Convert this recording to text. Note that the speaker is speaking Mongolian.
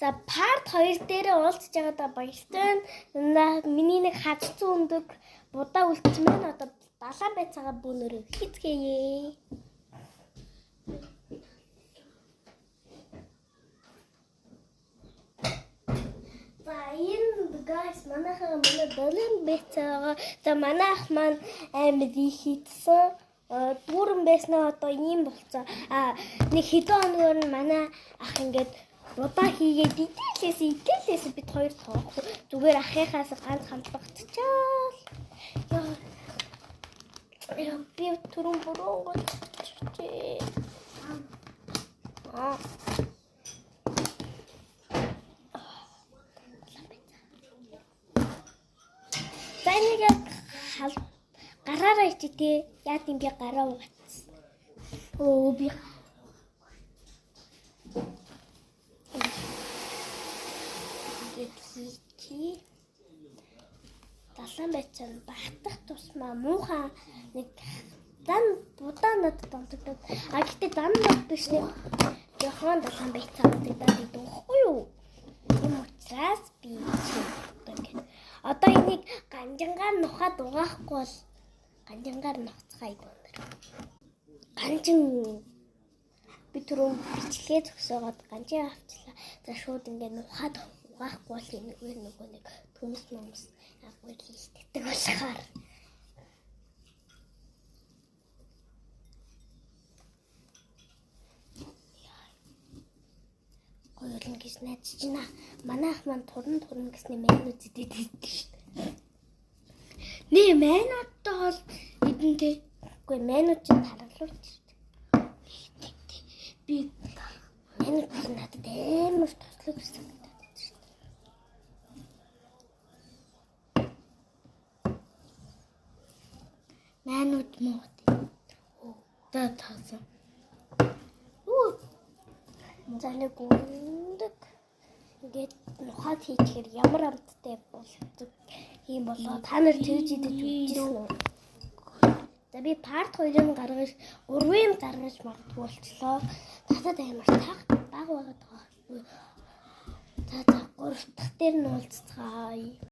За, part 2 дээр уулзж байгаадаа баяртай байна. Миний нэг хажцсан өндөг будаа үлдсэн байна. Одоо далайн байцаагаа бүүнөрөө хийцгээе. За, энэ guys, манайхаа манай далайн байцаагаа. За, манай ах маань амар их хийцсэн. Дүүрэн байснаа одоо ийм болцсон. А нэг хэдэн хоногор нь манай ах ингээд будаа хийгээд идээлээс бид хоёр тоохгүй. Зүгээр ахыхаас ганц хамтлагчаал. Яа. Яа, би түрүүн буруу гоцчихжээ. Аа. За, энийг яг хал гараараа ичээ те. Яа тийм би гараа угаацсан. Өө, би ингээд хийчи. Далайн байцаа нь багтах тусмаа муухай нэг зан будаа надад донтогдоод. А гэтээ зан бод биш, нэг жохон далайн байцаа донтогдоод идэв байхгүй юу? Тийм учраас би чи одоо ингээд одоо энийг ганжингаар нухаад угаахгүй бол ганжингаар нухацгаая өнөр. Ганжин би түрүүн бичлэгээ зөксөөгөөд ганжин авчлаа. За, шууд ингээд нухаад угаахгүй бол энэгээр нөгөө нэг төмс мөмс агуул илтгэдэг болохоор. Гоё юм гэж найдаж байна. Манай ах маань туран туран гэсний мэнүүд идэд идэв шүү дээ. Нэ майнуудтай бол эдэн тэ. Үгүй, мэнүүд чинь таргалуулж шүү дээ. Би Мэнүүд чинь надад амар туслах гэсэн гэдэг шүү дээ. Майнууд муу. За, таасан. Юу? За, нэг өндөг ингээд нухаад хийчихэр ямар амттай болдог юм болоо, та нар тэгж идэж үзсэн үү? За, би part 2-ыг гаргаж, 3-ыг гаргаж магадгүй болчлоо. Надад амар таг баг байгаад байгаа. За, 3 дахь дээр нь уулзцгаая.